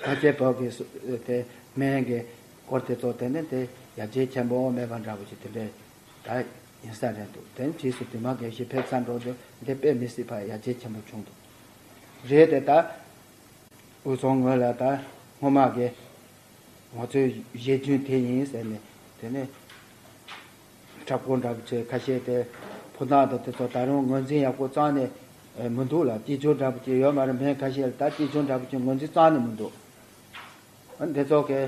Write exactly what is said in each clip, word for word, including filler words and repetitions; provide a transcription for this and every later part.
ཁ་ཤས་བོད་ཀྱི་སུ་དེ་སྨན་གྱི་སྐོར་དེ་ཚོ་དེ་ནི་དེ་ཡར་རྒྱས་ཆེན་པོ་མེད་པ་འདྲ་པོ་ཅིག་དེ་འདྲས་ད་ཡིན་ས་རེད་འདུག་དེ་ནི་རྗེས་སུ་དུས་མ་དགེ་བཤེས་ཕེབས་ཚར་འགྲོ་དུས་འདི་དཔེ་མི་སྲིད་པ་ཡར་རྒྱས་ཆེན་པོ་བྱུང་འདུག་རེད་དེ་ད། དབུས་གཙང་ངོས་ལ་ད་སྔོན་མ་གི་ང་ཚོའི་གཞས་རྒྱུན་དེ་ཡིན་ཟེར་ནས་དེ་ནས་འཁྲབ་སྐོར་འདྲ་པོ་བྱས། ཁ་ཤས་དེ་ཕོ་ཐང་དང་དེ་ཚོ་ད་རུང་ངོས་འཛིན་ཡག་པོ་རྩ་ནས་མི་འདུག་ལ། སྐྱིད་སྦྱོར་འདྲ་པོ་ཅིག་ཡོད་མ་རེད། སྨན་ཁ་ཤས་ལ་ད་སྐྱིད་སྦྱོར་འདྲ་པོ་ཅིག་ངོས་འཛིན་རྩ་ནས་མི་འདུག་འདི་ཚོ་གི་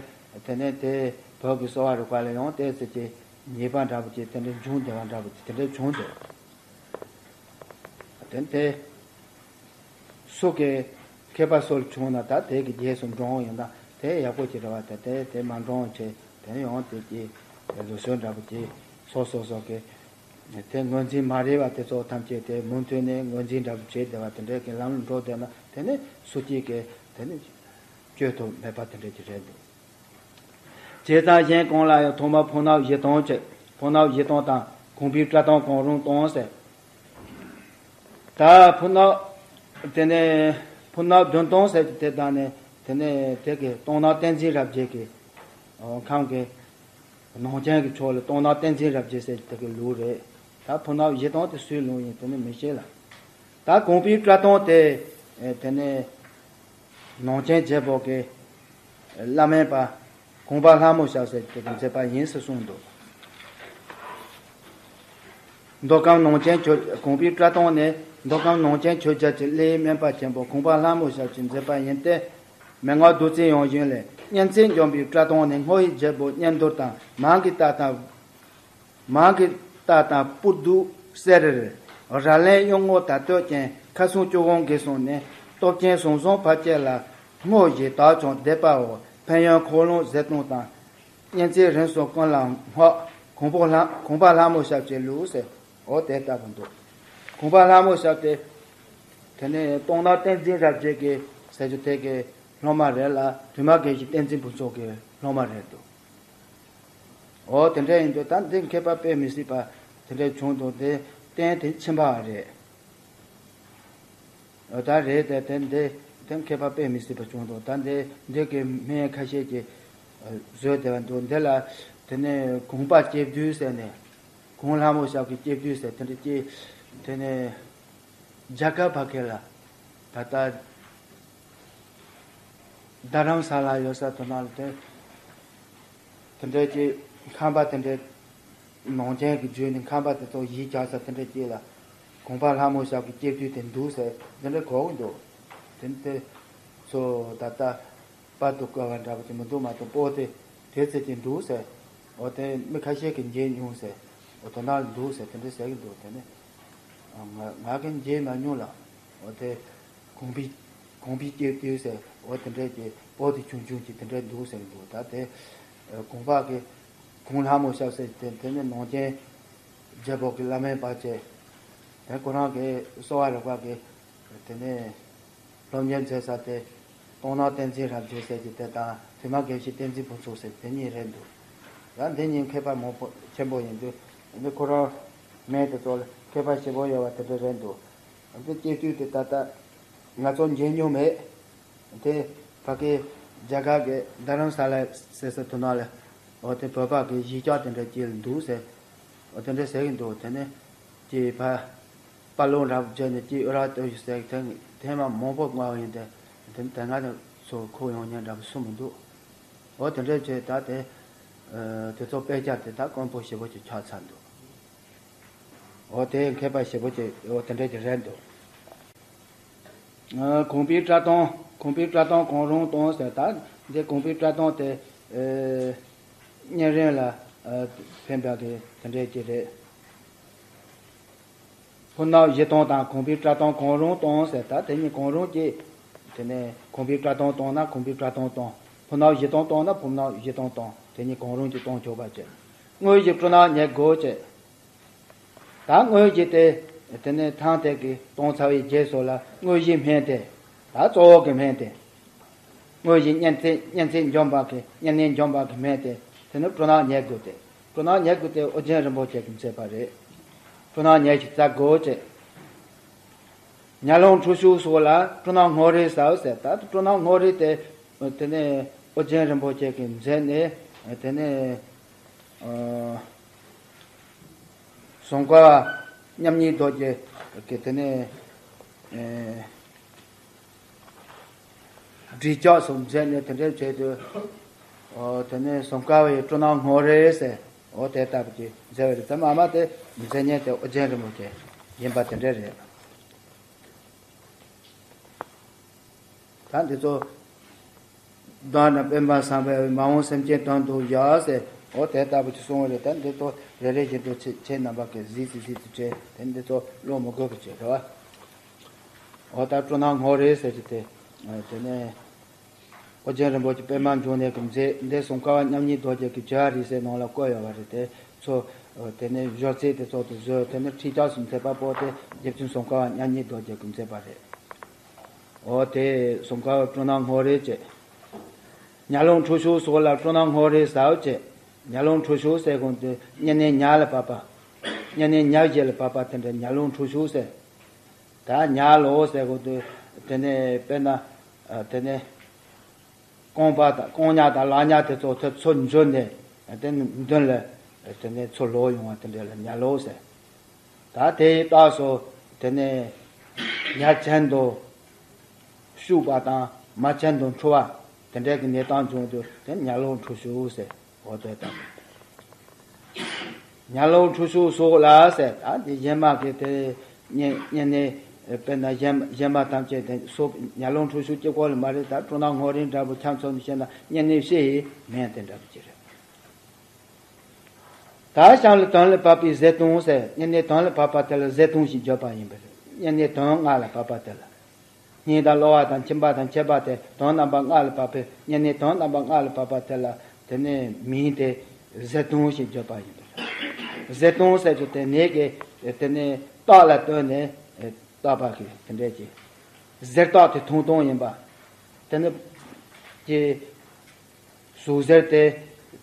དེ་ནས་དེ་བོད་ཀྱི་གསོ་བ་རིག་པ་ལ་ཡང་ཏོག་ཙམ་གྱི་ཉེས་པ་འདྲ་པོ་ཅིག་དེ་འདྲ་འབྱུང་བསྡད་པ་འདྲ་པོ་ཅིག་དེ་འདྲ་བྱུང་འདུག་དེ་དེ་སུ་གི་མཁས་པ་སུ་ལ་བྱུང་ན་ད་དེ་གི་རྗེས་སུ་འབྲང་ཡོང་ན་དེ་ཡག་པོ་ཅིག་རེད་བ། དེ་དེ་དེ་མ་འབྲང་བྱས་དེ་ཡང་དེ་གི་ལུགས་སྲོལ་འདྲ་པོ་ཅིག་སོ་སོ་སོ་གི་དེ་ངོས་འཛིན་མ་རེད་བ། དེ་ཚོ་ཐམས་ཅད་དེ་མུ་མཐུད་ནས་ངོས་འཛིན་འདྲ་པོ་བྱས་བསྡད་པ་དེ་འདྲའི་གི་ལམ་ལ་འགྲོ་བསྡད་ན་དེ་ནི་སུ་གཅིག་གི་དེ་ནི་བཅོས་ཐུབ་མེད་པ་དེ་འདྲ་ཅིག་རེད་འདུག་བྱས་ཙང་གཞན་གང་ལ་ཡང་ཐོག་མར་ཕོ་ནག་བཞི་སྟོང་བྱས། ཕོ་ནག་བཞི་སྟོང་དང་གོང་འཕེལ་བཀྲག་མདངས་གང་རུང་སྟོང་ཟེར། ད་ཕོ་ནག་དེ་ནས་ཕོ་ནག་བདུན་སྟོང་ཟེར་གྱི་དེ་དང་ནས་དེ་ནས་དེ་གི་སྟོང་ནག་བསྟན་འཛིན་རབ་རྒྱས་ཀྱི་ཁམས་ཀྱི་ནང་རྐྱེན་གྱི་ཕྱོགས་ལ་སྟོང་ནག་བསྟན་འཛིན་རབ་རྒྱས་ཟེར་གྱི་དེ་གི་ལུགས་རེད། ད་ཕོ་ནག་བཞི་སྟོང་དེ་སུའི་ལུགས་ཡིན་དེ་ནི་མི་ཤེས་ལ། ད་གོང་འཕེལ་བཀྲག་མདངས་དེ་དེ་ནས་ནང་རྐྱེན་བརྗེ་པོ་གི་བླ་སྨན་པ་གོང་པ་ལྷ་མོ་ཞབས་ཟེར་དེ་གི་མཛད་པ་ཡིན་ཟེར་གསུངས་འདུག་མདོ་ཁམས་ནང་རྐྱེན་ཆོས། གོང་འཕེལ་བཀྲག་མདངས་ནི་མདོ་ཁམས་ནང་རྐྱེན་ཆོས་རྒྱལ་གྱི་གླེའི་སྨན་པ་ཆེན་པོ་གོང་པ་ལྷ་མོ་ཞབས་ཀྱི་མཛད་པ་ཡིན་ཏེ། མན་ངག་བདུད་རྩིའི་ཡང་ཞུན་ལས། གཉན་ཚད་འཇོམས་པའི་བཀྲག་མདངས་ནི། སྔོ་ཡི་རྒྱལ་པོ་གཉན་གདུགས་དང་། མང་གི་རྟགས་དང་། མང་གི་རྟགས་དང་སྤུ་རྡུག་གསེར། ར་ལན་གཡུ་སྔོ་དང་བསྟོད་ཅིང་། ཁ་ཟུམ་ཅོག་འོང་གིས་བཟུང་ནས། སྟོབས་ཆེན་ཟུང་ཟུང་བར་བཅས་ལ། སྔོ་ཞེས་དག་ཀྱང་བཟླས་པའོ། ཕན་ཡོན་འཁོར་ལོ་བཞི་སྟོང་དང་། གཉན་ཚད་རིམས་སོགས་ཀུན་ལ་སྔགས། གོང་པོ་ལྷ། གོང་པ་ལྷ་མོ་ཞབས་ཀྱི་ལུགས་ཟེར། འོ་དེ་ལྟ་བུ་འདུག་གོང་པ་ལྷ་མོ་ཞབས་དེ། དེ་ནས་སྟོང་ནག་བསྟན་འཛིན་རབ་རྒྱས་ཀྱི་ཟེར་རྒྱུ་དེ་གི་སློབ་མ་རེད་ལ། དུས་མ་དགེ་བཤེས་བསྟན་འཛིན་ཕུན་ཚོགས་ཀྱི་སློབ་མ་རེད་འདུག་འོ་དེ་འདྲ་ཡིན་དུས་ད་འདི་མཁས་པ་དཔེ་མི་སྲིད་པ་དེ་འདྲ་བྱུང་འདུག་དེ་རྟེན་དེ་ཕྱིན་པ་རེད། འོ་ད་རེད་དེ་དེ་འདི་དེ་མཁས་པ་དཔེ་མི་སྲིད་པ་བྱུང་འདུག་ད་འདི་འདི་གི་སྨན་ཁ་ཤས་ཀྱིས་བཟོས་བསྡད་པ་འདུག་འདི་ལ་དེ་ནས་གོང་པ་སྐྱེ་བདུན་ཟེར་ནས། གོང་ལྷ་མོ་ཞབས་ཀྱི་སྐྱེ་བདུན་ཟེར་དེ་འདྲ་སྐྱེ། དེ་ནས་རྒྱ་གར་བར་ཁེ་ལ་ད་ལྟ་རྡ་རམ་ས་ལ་ཡོད་ས་དེ་ནང་ལ་དེ་དེ་འདྲ་སྐྱེ། ཁམས་པ་དེ་འདྲ་ནང་རྐྱེན་གྱི་བརྒྱུད་ནས་ཁམས་པ་དེ་ཚོ་གཞིས་ཆགས་ས་དེ་འདྲ་སྐྱེ་ལ། གོང་པ་ལྷ་མོ་ཞབས་ཀྱི་སྐྱེ་བདུན་དེ་འདུག་ཟེར་དེ་འདྲ་གོ་གི་འདུག་དེ་ནི་དེ་ཚོ་ད་ལྟ། པར་དུ་བཀོད་པ་འདྲ་པོ་ཅིག་མི་འདུག་མ་གཏོགས་པོ་དེ་དེ་ཚེ་ཅིག་འདུག་ཟེར། འོ་དེ་མི་ཁ་ཤས་ཀྱིས་མཇལ་མྱོང་ཟེར། འོ་དོ་སྣང་འདུག་ཟེར་དེ་འདྲ་ཟེར་གྱི་འདུག་དེ་ནི་ང་ང་གིས་མཇལ་མ་མྱོང་ལ། འོ་དེ་གོང་པའི་གོང་པའི་སྐྱེ་བདུན་ཟེར་འོ་དེ་འདྲ་གྱི་པོ་དེ་ཆུང་ཆུང་ཅིག་དེ་འདྲ་འདུག་ཟེར་གྱི་འདུག་ད་དེ་གོང་པ་གི་གོང་ལྷ་མོ་ཞབས་ཟེར་དེ་དེ་ནི་ནང་རྐྱེན་རྒྱལ་པོ་གི་བླ་སྨན་པ་བྱས། དེ་ཁོ་རང་གི་གསོ་བ་རིག་པ་གི་དེ་ནི། སློབ་གཉེར་མཛད་ས་དེ། སྟོང་ནག་བསྟན་འཛིན་རབ་རྒྱས་ཟེར་གྱི་དེ་དང་དུས་མ་དགེ་བཤེས་བསྟན་འཛིན་ཕུན་ཚོགས་ཟེར་དེ་གཉིས་རེད་འདུག་ཡང་འདི་གཉིས་མཁས་པ་མང་པོ་ཆེན་པོ་ཡིན་དུས་འདི་ཁོ་རང་མིང་དེ་ཚོ་ལ་མཁས་པ་ཞེ་པོ་ཡོད་པ་དེ་འདྲ་རེད་འདུག་འདི་སྐྱེ་དུས་དེ་ད་ལྟ་ང་ཚོ་མཇལ་མྱོང་མེད། དེ་ཕ་གི་རྒྱ་གར་གྱི་རྡ་རམ་ས་ལ་ཟེར་ས་དེ་ནང་ལ་འོ་དེ་བོད་པ་གི་གཞིས་ཆགས་དེ་འདྲ་སྐྱེས་འདུག་ཟེར། འོ་དེ་འདྲ་ཟེར་གྱི་འདུག་དེ་ནས་ཀྱི་ཕ། དཔའ་ལོ་འདྲ་པོ་བརྒྱབ་ནས་ཀྱི་ཨུ་ར་ལྟོས་ཤིག་ཟེར་ཐེངས་ཐེངས་མ་མང་པོ་མངགས་ཡིན་ཏེ། དེ་དེ་སྔ་ནས་ཚུར་ཁུར་ཡོང་མཁན་འདྲ་པོ་སུ་མི་འདུག་འོ་དེ་འདྲ་བྱས་ད་དེ་དེ་ཚོ་དཔེ་ཆ་དེ་ད་དཀོན་པོ་ཞེ་པོ་ཅིག་ཆགས་ཚར་འདུག་འོ་དེ་མཁས་པ་ཞེ་པོ་ཅིག་འོ་དེ་འདྲ་ཅིག་རེད་འདུག་གོང་འཕེལ་བཀྲག་མདངས། གོང་འཕེལ་བཀྲག་མདངས་གང་རུང་སྟོང་ཟེར། ད་འདི་གོང་འཕེལ་བཀྲག་མདངས་དེ་གཉན་རིམས་ལ་ཕན་པ་གི་དེ་འདྲ་ཅིག་རེད། ཕོ་ནག་བཞི་སྟོང་དང་གོང་འཕེལ་བཀྲག་མདངས་གང་རུང་སྟོང་ཟེར། ད་དེ་གཉིས་གང་རུང་གཅིག་དེ་ནས་གོང་འཕེལ་བཀྲག་མདངས་སྟོང་ན་གོང་འཕེལ་བཀྲག་མདངས་སྟོང་། ཕོ་ནག་བཞི་སྟོང་སྟོང་ན་ཕོ་ནག་བཞི་སྟོང་སྟོང་། དེ་གཉིས་གང་རུང་གཅིག་སྟོང་ཆོག་པ་བྱས། དངོས་གཞི་སྤྲུལ་སྣང་ཉེར་དགུ་བྱས། ད་དངོས་གཞི་དེ་དེ་ནས་ཐང་དེ་གི་སྟོང་ཚར་བའི་རྗེས་སུ་ལ་དངོས་གཞིའི་སྨན་དེ། ད་གཙོ་བོ་གི་སྨན་དེ། དངོས་གཞི་གཉན་ཚད་གཉན་ཚད་འཇོམས་པ་གི་གཉན་ནད་འཇོམས་པ་གི་སྨན་དེ། དེ་ནི་སྤྲུལ་སྣང་ཉེར་དགུ་སྟེ། སྤྲུལ་སྣང་ཉེར་དགུ་དེ་ཨོ་རྒྱན་རིན་པོ་ཆེ་གིས་མཛད་པ་རེད། སྤྲུལ་སྣང་ཉེར་གཅིག་རྩ་དགུ་བྱས། ཉ་ལོང་ཁྲོ་ཤུགས་སོགས་ལ་སྤྲུལ་སྣང་སྔོ་རིལ་ཟ་ཟེར། ད་སྤྲུལ་སྣང་སྔོ་རིལ་དེ། དེ་ནས་ཨོ་རྒྱན་རིན་པོ་ཆེ་གིས་མཛད་ནས། དེ་ནས་ཨ་ཟུང་འཁོར་བ་མཉམ་ཉིད་རྡོ་རྗེ་གིས་དེ་ནས་ཨ་སྒྲིག་ལྕགས་སུ་མཛད་ནས། དེ་འདྲ་བྱས་དུས་ཨོ་དེ་ནས་ཟུང་འཁོར་བའི་སྤྲུལ་སྣང་སྔོ་རོལ་ཟེར། ཨོ་དེ་ལྟ་བུ་ཅིག་མཛད་པ་རེད། ད་མ་མ་དེ་མཛད་མཁན་དེ་ཨོ་རྒྱན་རིན་པོ་ཆེ་ཡིན་པ་དེ་འདྲ་རེད། ད་འདི་ཚོ་བདག་ནི་པདྨ་སམ་བྷ་ཝས། མ་འོངས་སེམས་ཅན་དོན་དུ་བཞག་ཟེར། ཨོ་དེ་ལྟ་བུ་ཅིག་གསུངས་པ་རེད། ད་འདི་ཚོ་རེ་རེ་བཞིན་དུ་ཁྱེད་ཁྱེད་རྣམ་པ་གིས་གཟིགས་སུ་གཟིགས་སུ་བྱས། དེ་འདི་ཚོ་བློ་མི་དགོས་པ་ཅིག་རེད་བ། ཨོ་ད་སྤྲུལ་སྣང་སྔོ་རོལ་ཟེར་གྱི་དེ། དེ་ནས་ཨོ་རྒྱན་རིན་པོ་ཆེ་པདྨ་འབྱུང་གནས་ཀྱིས་མཛད། འདི་ཟུང་འཁོར་བ་མཉམ་ཉིད་རྡོ་རྗེ་གི་བྱ་བ་རིགས་གསལ་ནང་ལ་བཀོད་ཡོད་པ་རེད། དེ་ཚོ་དེ་ནས་སྦྱོར་ཚིག་དེ་ཚོ་དེ་བཟོས། དེ་ནས་ཁྲིད་ལྕགས་སུ་མཛད་པ་པོ་དེ་རྗེ་བཙུན་ཟུང་འཁོར་བ་མཉམ་ཉིད་རྡོ་རྗེ་གིས་མཛད་པ་རེད། ཨོ་དེ་ཟུང་འཁོར་བ་སྤྲུལ་སྣང་སྔོ་རོལ་བྱས། ཉ་ལོང་ཁྲོ་ཤུགས་སོགས་ལ་སྤྲུལ་སྣང་སྔོ་རོལ་ཟེར་བྱས། ཉ་ལོང་ཁྲོ་ཤུགས་ཟེར་གོང་དེ་སྨྱུང་གནས་ཉ་ལ་བབས་པ། སྨྱུང་གནས་ཉ་བཞི་ལ་བབས་པ་དེ་འདྲ་ཉ་ལོང་ཁྲོ་ཤུགས་ཟེར། ད་ཉ་ལོང་ཟེར་གོང་དེ་དེ་ནས་དཔེར་ན་ཨ་དེ་ནས་རྐང་པ་དང་རྐང་ཉག་དང་ལག་ཉག་དེ་ཚོ་ཐོ་ཚོ་འཇུས་ནས། དེ་ནས་མདུན་ལ་དེ་ནས་ཚུར་ལོག་ཡོང་བ་དེ་འདྲ་ལ་ཉ་ལོང་ཟེར། ད་དེའི་རྟགས་སུ་དེ་ནས་ཉ་ཆེན་དུ་ཤུག་པ་དང་མ་ཆེན་དུ་འཁྲུ་བ་དེ་འདྲའི་གི་གནས་སྟངས་བྱུང་དུས་དེ་ཉ་ལོང་ཁྲོ་ཤུགས་ཟེར། འོ་དེ་ལྟ་བུ། ཉ་ལོང་ཁྲོ་ཤུགས་སོགས་ལ་ཟེར། ད་འདི་གཞན་མ་གི་དེ་སྨྱུང་སྨྱུང་གནས། དཔེར་ན་གཞན་གཞན་མ་ཐམས་ཅད་དེ་སོགས་ཉ་ལོང་ཁྲོ་ཤུགས་གཅིག་པོ་ལ་མ་རེད། ད་སྤྲུལ་སྣང་སྔོ་རོལ་འདྲ་པོ་ཆ་མཚོན་ནས་བཤད་ན་སྨྱུང་གནས་བཞི་ཡི་མིང་དེ་འདྲ་པོ་ཅིག་རེད། ད་གཞན་ལ་དོན་ལ་བབས་པའི་གཟེར་སྟོང་ཟེར། སྨྱུང་གནས་དོན་ལ་བབས་པ་དེ་ལ་གཟེར་སྟོང་ཞེས་བརྗོད་པ་ཡིན་པ་རེད། སྨྱུང་གནས་དོན་ལྔ་ལ་བབས་པ་དེ་ལ། སྙིང་དང་གློ་བ་དང་མཆིན་པ་དང་མཆེད་པ་སྟེ་དོན་རྣམ་པ་ལྔ་ལ་བབས་པའི། སྨྱུང་གནས་དོན་རྣམ་པ་ལྔ་ལ་བབས་པ་དེ་ལ་དེ་ནས་མིང་དེ་གཟེར་སྟོང་ཞེས་བརྗོད་པ་ཡིན་པ་རེད། གཟེར་སྟོང་ཟེར་རྒྱུ་དེ་ནས་ཀྱི་དེ་ནས་རྟགས་ལ་ལྟོས་ནས་བཏགས་པ་གི་དེ་འདྲས་ཀྱི་གཟེར་རྟགས་དེ་ཐུང་ཐུང་ཡིན་པ། དེ་ནས་ཀྱི་ཟུག་གཟེར་དེ་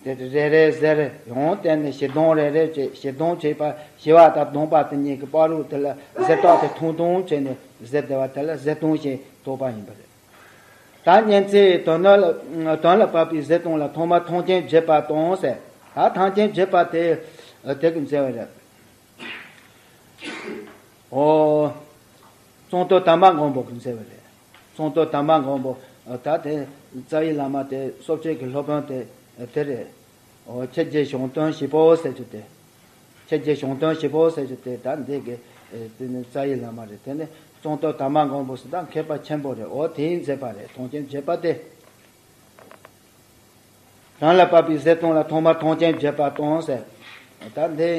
དེ་རེ་རེ་གཟེར། ཡང་དེ་ནས་ཞེ་སྡང་རེ་རེ་བྱེད། ཞེ་སྡང་བྱེད་པ་ཞེ་བ་དང་སྡང་བ་དེ་གཉིས་ཀྱི་བར་དུ་དེ་ལ་གཟེར་རྟགས་དེ་ཐུང་ཐུང་བྱས་ནས་གཟེར་བསྡད་པ་དེ་ལ་གཟེར་སྟོང་ཞེས་བཏགས་པ་ཡིན་པ་རེད། ད་སྨྱུང་ཚིག་དོན་ལ་དོན་ལ་བབས་པའི་གཟེར་སྟོང་ལ་ཐོག་མར་ཐང་ཆེན་བརྗོད་པ་དང་ཟེར། ད་ཐང་ཆེན་བརྗོད་པ་དེ་དེ་གི་མཛད་པ་རེད། ཨོ། གཙུག་ཏོར་དར་མ་སྒམ་པོ་གི་མཛད་པ་རེད། གཙུག་ཏོར་དར་མ་སྒམ་པོ། ད་དེ་རྩ་བའི་བླ་མ་དེ་སོབ་ཆེ་གི་སློབ་དཔོན་དེ་དེ་རེད། ཨོ། ཁྱེད་ཀྱི་གཞུང་དོན་ཞིབ་པོ་ཟེར་རྒྱུ་དེ། ཁྱེད་ཀྱི་གཞུང་དོན་ཞིབ་པོ་ཟེར་རྒྱུ་དེ་ད་འདི་གི་དེ་ནི་རྩ་བའི་བླ་མ་རེད། དེ་ནི་གཙུག་ཏོར་དར་མ་སྒམ་པོ་ཟེར། ད་མཁས་པ་ཆེན་པོ་རེད། ཨོ་དེའི་མཛད་པ་རེད། ཐང་ཆེན་བརྗོད་པ་དེ། དོན་ལ་བབས་པའི་གཟེར་སྟོང་ལ་ཐོག་མར་ཐང་ཆེན་བརྗོད་པ་དང་ཟེར། ད་འདི་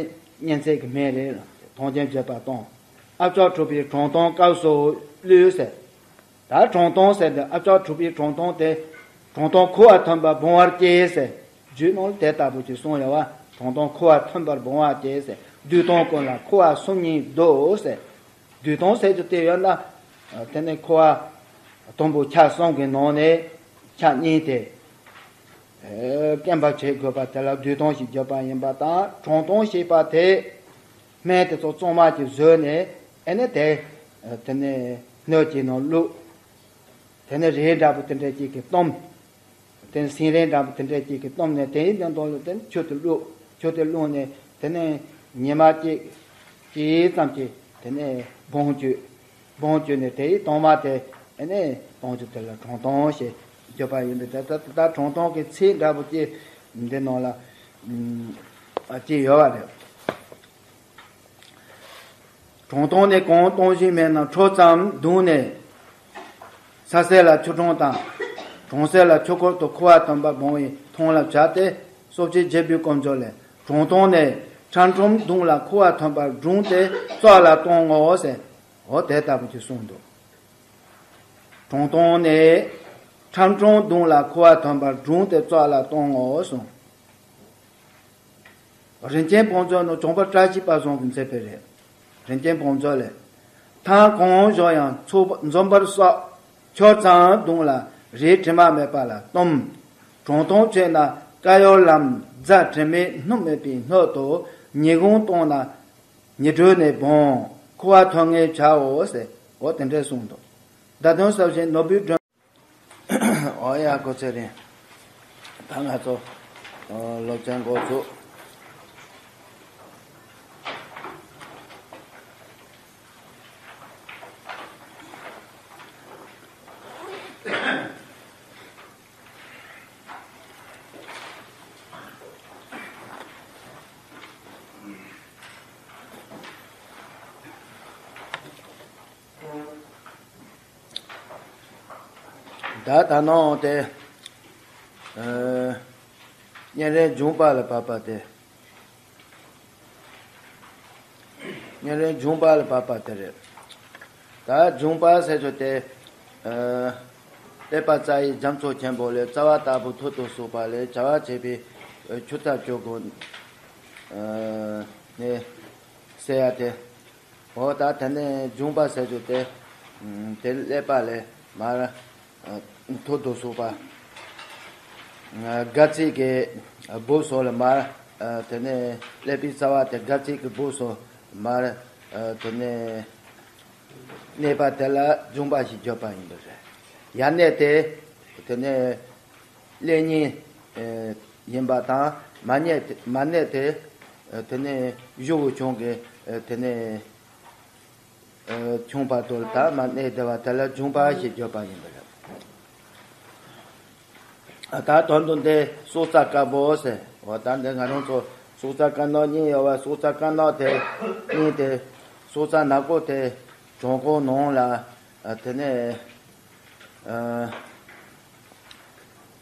སྨྱུང་ཚིག་གི་མིང་རེད། ཐང་ཆེན་བརྗོད་པ་དང་། ཨ་ལྕགས་འཁྲུགས་པའི་བྲང་ཐང་སྐབས་སུ་བསླུས་ཟེར། ད་བྲང་ཐང་ཟེར་དུས་ཨ་ལྕགས་འཁྲུགས་པའི་བྲང་ཐང་དེ་བྲང་ཐང་ཁུ་བ་ཐོན་པར་སྦང་བར་བྱེད་ཟེར། རྒྱུད་ནང་ལ་དེ་ལྟ་བུ་ཅིག་གསུངས་ཡོད་པ། བྲང་ཐང་ཁུ་བ་ཐོན་པར་སྦང་བར་བྱེད་ཟེར། བསྡུས་ཐང་ཀུན་ལ་ཁུ་བ་གསུམ་གཉིས་བསྡུ་ཟེར། བསྡུས་ཐང་ཟེར་རྒྱུ་དེ་ཡོད་ན། དེ་ནས་ཁུ་བ་དང་པོ་ཆ་གསུམ་གྱི་ནང་ནས་ཆ་གཉིས་དེ་སྐེམ་པར་བྱེད་དགོས་པ་དེ་ལ་བསྡུས་ཐང་ཞེས་བརྗོད་པ་ཡིན་པ་དང་། བྲང་ཐང་ཞེས་པ་དེ་སྨན་དེ་ཚོ་གཙང་མ་ཅིག་བཟོས་ནས། ཨེ་ནས་དེ་དེ་ནས་སྣོད་ཀྱི་ནང་བླུགས། དེ་ནས་རས་འདྲ་པོ་དེ་འདྲ་ཅིག་གིས་བཏུམས། དེ་ནས་སིང་རས་འདྲ་པོ་དེ་འདྲ་ཅིག་གིས་བཏུམས་ནས། དེའི་སྟེང་དུ་དེ་ནས་ཆུ་དེ་བླུགས། ཆུ་དེ་བླུགས་ནས་དེ་ནས་ཉི་མ་གཅིག་གཅིག་ཙམ་གྱིས་དེ་ནས་སྦང་བཅུག་སྦང་བཅུག་ནས་དེའི་ཐོག་མ་དེ་ཨེ་ནས་བཏང་རྒྱུ་དེ་ལ་བྲང་ཐང་ཞེས་བརྗོད་པ་ཡིན་པས། ད་ད་ད་བྲང་ཐང་གི་ཚིག་འདྲ་པོ་ཅིག་འདི་ནང་ལ་ཨ་ཅིག་ཡོད་པ་རེད། བྲང་ཐང་ནི་གང་སྟོང་བཞིན་མེད་རྣམས་ཁྲོ་ཙམ་བརྡུངས་ནས། ས་གསེར་ལ་ཆུ་གྲང་དང་། གྲང་གསེར་ལ་ཆུ་ཁོལ་དུ་ཁུ་བ་ཐོན་པར་སྦང་བའི་ཐང་ལ་བྱ་སྟེ། སོབ་ཆེ་བརྗོད་པའི་དཀོན་མཆོག་ལས། བྲང་ཐང་ནི་ཁྲམ་ཁྲུམ་བརྡུངས་ལ་ཁུ་བ་ཐོན་པར་བརྡུངས་ཏེ་བཙོག་ལ་གཏོང་ངོ་ཟེར། འོ་དེ་ལྟ་བུ་ཅིག་གསུངས་འདུག་བྲང་ཐང་ནི་ཁྲམ་ཁྲུམ་བརྡུངས་ལ་ཁུ་བ་ཐོན་པར་བརྡུངས་ཏེ་བཙོག་ལ་གཏོང་ངོ་གསུངས། རིན་ཆེན་བང་མཛོད་ནི་བྱུང་བ་བཀྲ་ཤིས་པ་བཟང་གིས་མཛད་པ་རེད། རིན་ཆེན་བང་མཛོད་ལས། ཐང་གང་བཞག་ཡང་ཚོགས་འཛོམས་པར་བསགས། ཆུ་ཙམ་བརྡུངས་ལ་རས་དྲི་མ་མེད་པ་ལ་བཏུམས། བྲང་ཐང་ཆེ་ན་དཀར་ཡོལ་ལམ་རྫ་དྲི་མས་སྣུམ་མེད་པའི་སྣོད་དུ་ཉི་གུང་བཏང་ན་ཉི་དྲོད་ནས་སྦང་ཁུ་བ་ཐོན་ངེས་བྱའོ་ཟེར། འོ་དེ་འདྲས་གསུངས་འདུག་བརྡ་དོན་གསལ་བྱེད་ནོར་བུའི་སྒྲོན། ཨོ་ཡ། སྐུ་ཚེ་རིང་། ད་ང་ཚོ་ཨོ་སློབ་ཚན་འགོ་ཚུགས། ད་ད་ནང་དེ། ཨ། སྙན་རེ་འབྱུང་པ་ལ་བབས་པ་དེ། སྙན་རེ་འབྱུང་པ་ལ་བབས་པ་དེ་རེད། ད་འབྱུང་པ་ཟེར་རྒྱུ་དེ། ཨ། ཀླད་པ་རྩ་ཡི་རྒྱ་མཚོ་ཆེན་པོ་ལས་རྩ་བ་ལྟ་བུ་མཐུ་དང་ཟུག་པ་ལས་བྱ་བ་བྱེད་པའི་ཨ་ཆུ་རྩ་བཅུ་དགུ་ནས་ཟེར་ཡ་དེ། འོ་ད་དེ་ནས་འབྱུང་པ་ཟེར་རྒྱུ་དེ། ཨ། དེ་ཀླད་པ་ལས་མར་ཨ་མཐུ་དང་ཟུག་པ། ཨ། སྒལ་ཚིགས་ཀྱི་སྦུབས་སོགས་ལ་མར། ཨ། དེ་ནས་ཀླད་པའི་རྩ་བ་དེ་སྒལ་ཚིགས་ཀྱི་སྦུབས་སོགས་མར། ཨ། དེ་ནས་གནས་པ་དེ་ལ་འབྱུང་པ་ཞེས་བརྗོད་པ་ཡིན་པ་རེད། ཡར་གནས་དེ་དེ་ནས་ཀླད་རྙིང་ཨ་ཡིན་པ་དང་། མར་གནས་དེ་མར་གནས་དེ་ཨ་དེ་ནས་གཞུ་བོ་ཆུང་གི་ཨ་དེ་ནས་ཨ་ཆུང་བར་དུ་ད་མར་གནས་བསྡད་པ་དེ་ལ་འབྱུང་པ་ཞེས་བརྗོད་པ་ཡིན་པ་རེད། ཨ། ད་དོན་དུ་འདི་སྲོག་རྩ་དཀར་པོ་ཟེར། འོ་ད་འདི་ང་རང་ཚོ་སྲོག་རྩ་དཀར་ནག་གཉིས་ཡོད་པ། སྲོག་རྩ་དཀར་ནག་དེ་གཉིས་དེ། སྲོག་རྩ་ནག་པོ་དེ་བྲང་ཁོག་ནང་ལ་ཨ་དེ་ནས་ཨ་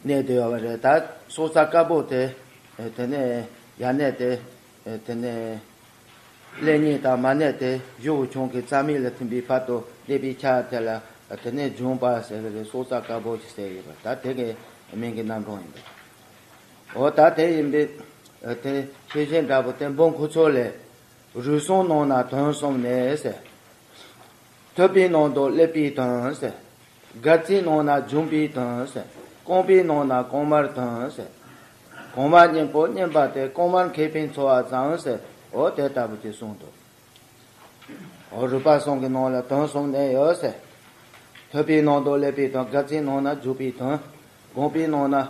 གནས་བསྡད་ཡོད་པ་རེད། ད་སྲོག་རྩ་དཀར་པོ་དེ་ཨ་དེ་ནས་ཡར་གནས་དེ་ཨ་དེ་ནས་ཀླད་རྙིང་དང་མར་གནས་དེ་གཞུ་བོ་ཆུང་གི་རྩ་མིག་ལ་ཐིམ་པའི་བར་དུ་གནས་པའི་ཆ་དེ་ལ་དེ་ནས་འབྱུང་པ་ཟེར་གི་རེད། སྲོག་རྩ་དཀར་པོ་ཞེས་ཟེར་ཡོད་པ། ད་དེ་གི་མིང་གི་རྣམ་གྲངས་ཡིན་པས། འོ་ད་དེ་ཡིན་པས། དེ་ཤེས་བཞིན་དྲག་པོ་དེ་འབུམ་ཁུ་ཚུར་ལས། རུས་ཟུངས་ནང་ན་དོན་གསུམ་གནས་ཟེར། ཐུབ་པའི་ནང་དུ་ཀླད་པའི་དོན་ཟེར། སྒལ་ཚིགས་ནང་ན་འབྱུང་པོའི་དོན་ཟེར། རྐང་པའི་ནང་ན་རྐང་མར་དོན་ཟེར། རྐང་མ་གཉེན་པོ་གཉེན་པ་དེ་རྐང་མར་མཁས་པས་འཚོ་བ་བཟང་ཟེར། འོ་དེ་ལྟ་བུ་དེ་གསུངས་འདུག་འོ་རུས་པ་གསུམ་གྱི་ནང་ལ་དོན་གསུམ་གནས་ཡོད་ཟེར། ཐུབ་པའི་ནང་དུ་ཀླད་པའི་དོན། སྒལ་ཚིགས་ནང་ན་འབྱུང་པོའི་དོན། རྐང་པའི་ནང་ན།